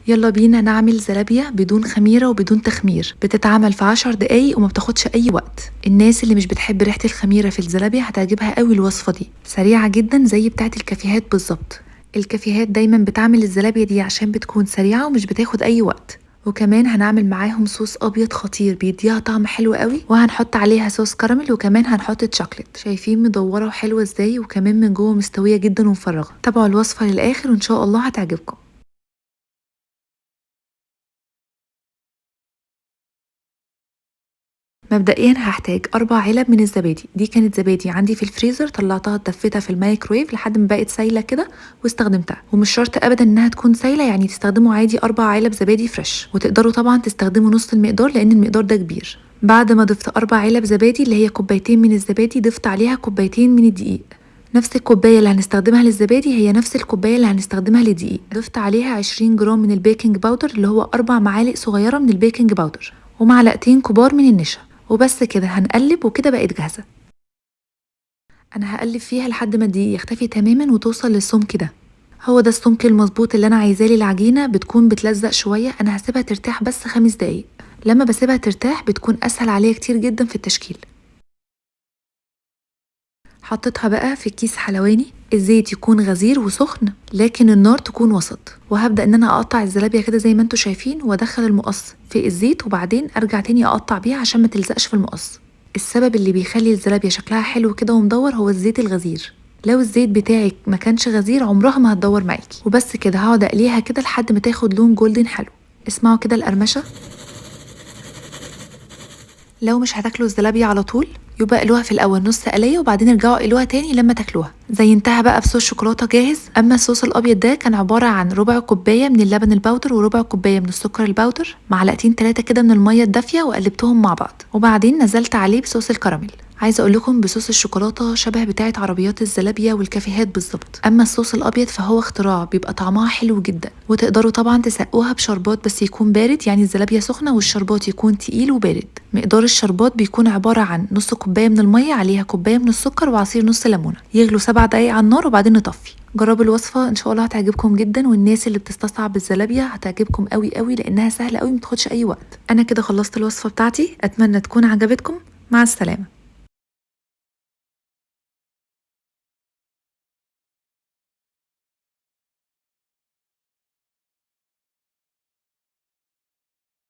يلا بينا نعمل زلابية بدون خميرة وبدون تخمير، بتتعمل في 10 دقايق وما بتاخدش أي وقت. الناس اللي مش بتحب ريحة الخميرة في الزلابية هتعجبها قوي الوصفة دي، سريعة جدا زي بتاعة الكافيهات بالظبط. الكافيهات دايما بتعمل الزلابية دي عشان بتكون سريعة ومش بتاخد أي وقت. وكمان هنعمل معاهم صوص ابيض خطير بيديها طعم حلو قوي، وهنحط عليها صوص كراميل، وكمان هنحط شوكليت. شايفين مدورة وحلوه ازاي، وكمان من جوه مستوية جدا ومفرغه. تابعوا الوصفة للاخر وان شاء الله هتعجبكم. مبدئيا هحتاج 4 علب من الزبادي. دي كانت زبادي عندي في الفريزر، طلعتها دفيتها في الميكرويف لحد ما بقت سايله كده واستخدمتها. ومش شرط ابدا انها تكون سايله، يعني تستخدموا عادي 4 علب زبادي fresh، وتقدروا طبعا تستخدموا نص المقدار لان المقدار ده كبير. بعد ما ضفت 4 علب زبادي اللي هي 2 من الزبادي، ضفت عليها 2 من الدقيق. نفس الكوباية اللي هنستخدمها للزبادي هي نفس الكوباية اللي هنستخدمها للدقيق. ضفت عليها 20 جرام من ال baking powder اللي هو 4 معالق صغيرة من ال baking powder، ومعلقتين كبار من النشا. وبس كده هنقلب، وكده بقت جاهزة. انا هقلب فيها لحد ما الدقيق يختفي تماما وتوصل للسمك ده. هو ده السمك المظبوط اللي انا عايزاه للعجينه، بتكون بتلزق شوية. انا هسيبها ترتاح بس 5 دقايق. لما بسيبها ترتاح بتكون اسهل عليا كتير جدا في التشكيل. حطيتها بقى في كيس حلواني، الزيت يكون غزير وسخن لكن النار تكون وسط. وهبدا ان انا اقطع الزلابيه كده زي ما انتم شايفين، وادخل المقص في الزيت وبعدين ارجع تاني اقطع بيها عشان ما تلزقش في المقص. السبب اللي بيخلي الزلابيه شكلها حلو كده ومدور هو الزيت الغزير. لو الزيت بتاعك ما كانش غزير عمرها ما هتدور معاكي. وبس كده هقعد اقليها كده لحد ما تاخد لون golden حلو. اسمعوا كده القرمشه. لو مش هتاكلوا الزلابيه على طول يبقى قلوها في الاول نص قليه وبعدين ارجعوا قلوها تاني لما تاكلوها. زينتها بقى بصوص شوكولاتة جاهز. اما الصوص الابيض ده كان عبارة عن ربع كوباية من اللبن ال powder وربع كوباية من السكر ال powder، معلقتين 3 كده من المية الدافيه، وقلبتهم مع بعض. وبعدين نزلت عليه بصوص الكراميل. عايزه اقول لكم بصوص الشوكولاتة شبه بتاعه عربيات الزلابيه والكافيهات بالظبط. اما الصوص الابيض فهو اختراع، بيبقى طعمها حلو جدا. وتقدروا طبعا تسقوها بشربات بس يكون بارد، يعني الزلابيه سخنة والشربات يكون تقيل وبارد. مقدار الشربات بيكون عبارة عن نص كوباية من المية عليها كوباية من السكر وعصير نص ليمونه. يغلوا 7 دقايق على النار وبعدين نطفي. جربوا الوصفة ان شاء الله هتعجبكم جدا، والناس اللي بتستصعب الزلابيه هتعجبكم قوي قوي لانها سهلة قوي ما بتاخدش اي وقت. انا كده خلصت الوصفة بتاعتي، اتمنى تكون عجبتكم. مع السلامة.